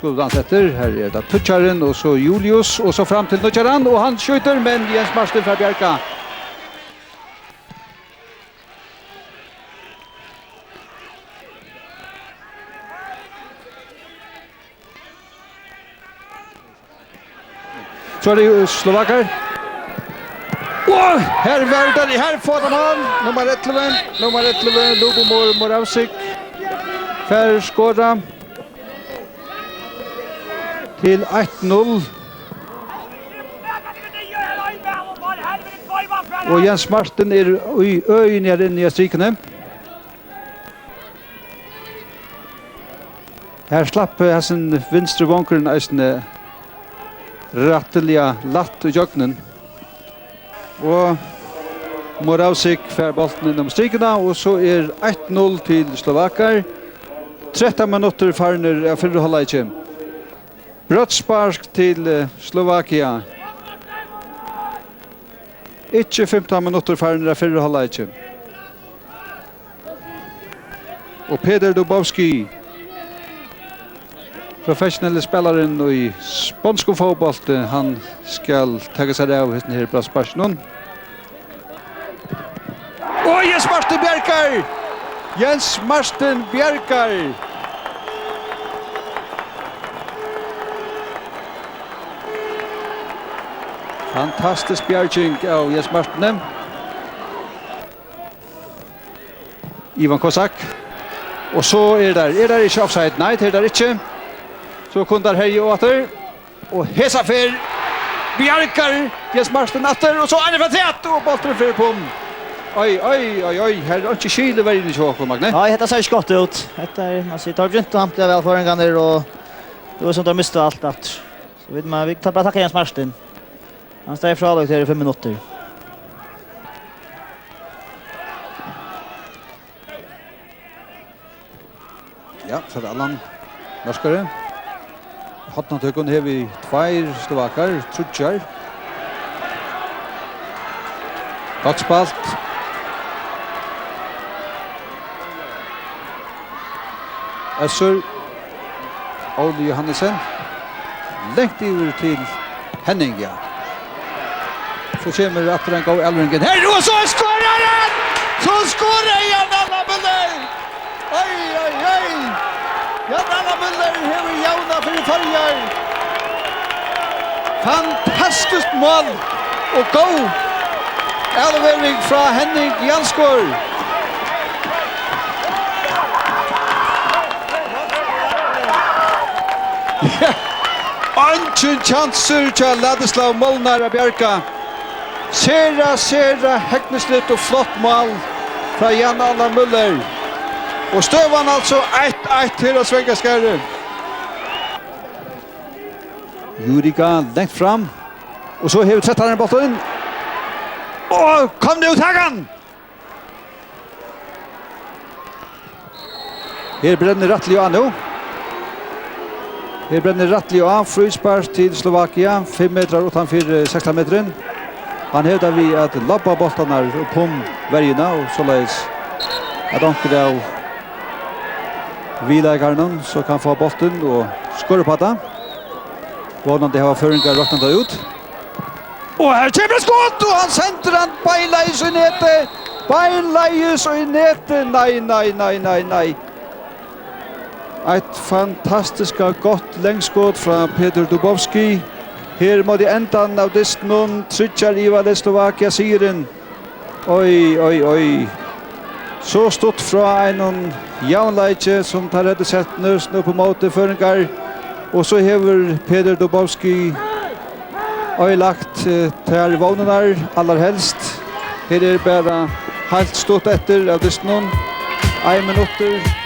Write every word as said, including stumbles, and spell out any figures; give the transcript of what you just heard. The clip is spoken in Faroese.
Skulu dansa eftir. Her er tað tíggjarin, og so Julius, og so fram til níggjaran, og hann skjýtur, men Jens Martin fær bjargað. So er tað jo slovakar. Og her var tað, her fær hann hann. Nummar ellivu, nummar ellivu, Lubomir Moravcik. Fær skorað. Til eitt null. Og Jens Martin er í øgini her inni á strikuni. Her slapp, eh, hasin vinstri vongurin eisini rættiliga lætt ígjøgnum. Og Moravcik fær bóltin inn um strikuna, og so er eitt null til slovakar. Trettan minuttir farnir av fyrru hálvleiki. Brotsspark til, eh, Slovakia. Ikki fimtan minuttir farnir av fyrru hálvleiki. Og Peter Dubovsky, professionelli spælarin í sponskum fótbólti, hann skal taka sær av hesum her brotssparkinum. Og Jens Martin bjargar! Jens Martin bjargar! Fantastisk bjarging av Jens Martini. Ivan Kosak. Og so er tað, er tað ikki offside? Nei, tað er tað ikki. So kunnu teir herja aftur. Og hesa ferð bjargar Jens Martin aftur, og so ein afturat, og bólturin fer upp um. Oj, oj, oj, oj, her er ikki skil í verjuni hjá okkum, Magni. Nei, hetta sær ikki gott út. Hetta er, man sær, teir begyntu hampiliga væl, føroyingarnir, og tað var sum teir mistu alt aftur. So vit, man, vit bara takka Jens Martin. Hann stóð fráloyst her í fimm minuttir. Ja, so er tað Allan Mørkøre. Hornatøkum hevur tveir slovakar, tríggjar. Gott spælt. Øssur. Óli Johannesen. Langt yvir til Henning, ja. So kemur aftur ein góð avlevering inn her, og so skorar hann! So skorar Jan Allan Müller! Oj, oj, oj! Jan Allan Müller hevur javnað fyri Føroyar. Fantastiskt mál og góð avlevering frá Henning Jarnskor. Eingin kjansur hjá Ladislav Molnar at bjarga. Sera, sera hegnisligt og flott mál frá Jan Allan Müller. Og støðan altso eitt eitt her á Svangaskarði. Jurika langt fram. Og so hevur trettanin bóltin. Og kom nú, tak hann! Her brennur rættiliga á nú. Her brennur rættiliga á. Fríspark til Slovakia, fimm metrar uttanfyri, eh, sekstan metrin. Hann hevur tað við at lobba bóltarnar upp um verjuna, og soleiðis at onkur av viðleikarunum so kann fáa bóltin og skora upp á tað. Vónandi hava føroyingar roknað tað út. Og her kemur eitt skot, og hann sendir hann beinleiðis í netið. Beinleiðis í netið. Nei, nei, nei, nei, nei. Eitt fantastiskt gott langskot frá Peter Dubovsky. Her móti endan av dystinum tryggjar ivaleyst Slovakia sigurin. Oj, oj, oj. So stutt frá einum javnleiki, sum teir høvdu sett nøsina upp ímóti, føroyingar. Og so hevur Peter Dubovsky oyðilagt, eh, tær vónirnar, allarhelst. Her er bara heilt stutt eftir av dystinum. Ein minuttur.